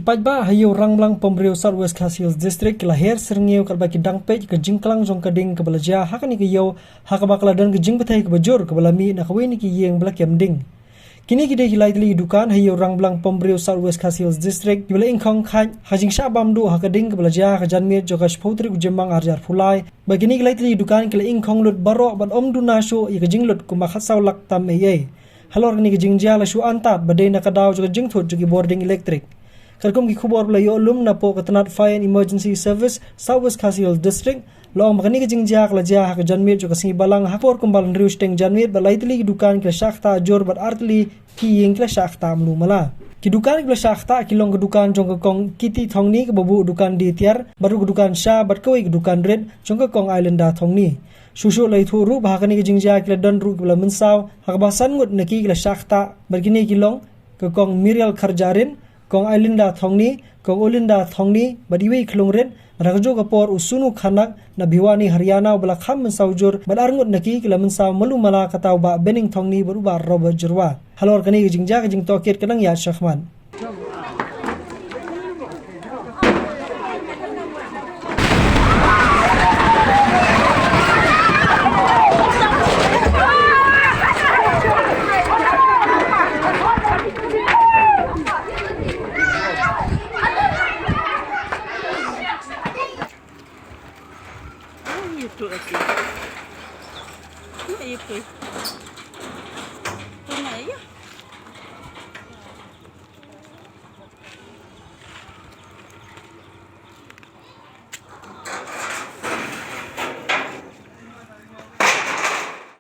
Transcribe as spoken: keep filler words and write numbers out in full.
Paidbah ha Ïew Rangblang Pambriew, South West Khasi Hills District, ki la her syrngiew katba ki dang peit ka jingklang jong ka ding kaba la jia ha kane ka ïew, ha kaba ka la don ka jingbthei kaba jur kaba la mih na kawei na ki ïing ba la kem ding. Kine ki dei ki lai tylli ki dukan ha Ïew Rangblang Pambriew, South West Khasi Hills District, kiba la ingkhong khait ha ka jingshah bam duh ha ka ding kaba la jia ha ka janmiet jong ka shiphew tarik u Jymmang arhajar arphew lai. Bad kine ki lai tylli ki dukan ki la ingkhong lut baroh bad ym duna shuh ïa ka jinglut kumba khatsaw lak tam eiei. Halor kane ka jingjia la shu antad ba dei na ka daw jong ka jingthut jong ki bording elektrik. Katkum ki khubor ba la ïoh lum napoh ka tnat Fire and Emergency Service, South West Khasi Hills District, la ong ba kane ka jingjia ka la jia ha ka janmiet jong ka sngi Balang ha ka por kumba hynriew shiteng janmiet, bad lai tylli ki dukan ki la shah ktah jur bad ar tylli ki ïing ki la shah ktah malu mala. Ki dukan kiba la shah ktah ki long ka dukan jong ka Kong Kiti Thongni kaba buh dukan die tiar, bad ruh ka dukan sha bad kawei ka dukan rit jong ka Kong Ailinda Thongni. Shuh shuh la ïathuh ruh ba ha kane ka jingjia ki la don ruh kiba la mynsaw, ha kaba san ngut na ki ki la shah ktah, bad kine ki long ka Kong Miriel Kharjahrin, Kong Ailinda Thongni, Kong Olinda Thongni, bad iwei i khlung rit, bad ha kajuh ka por u Sunu Khanak na Bhiwani, Haryana, uba la kham mynsaw jur, bad ar ngut na ki ki la mynsaw malu mala, kata u Bah Bening Thongni bad u Bah Robert Jyrwa. Halor kane ka jingjia ka jingtohkit ka nang ïaid shakhmat.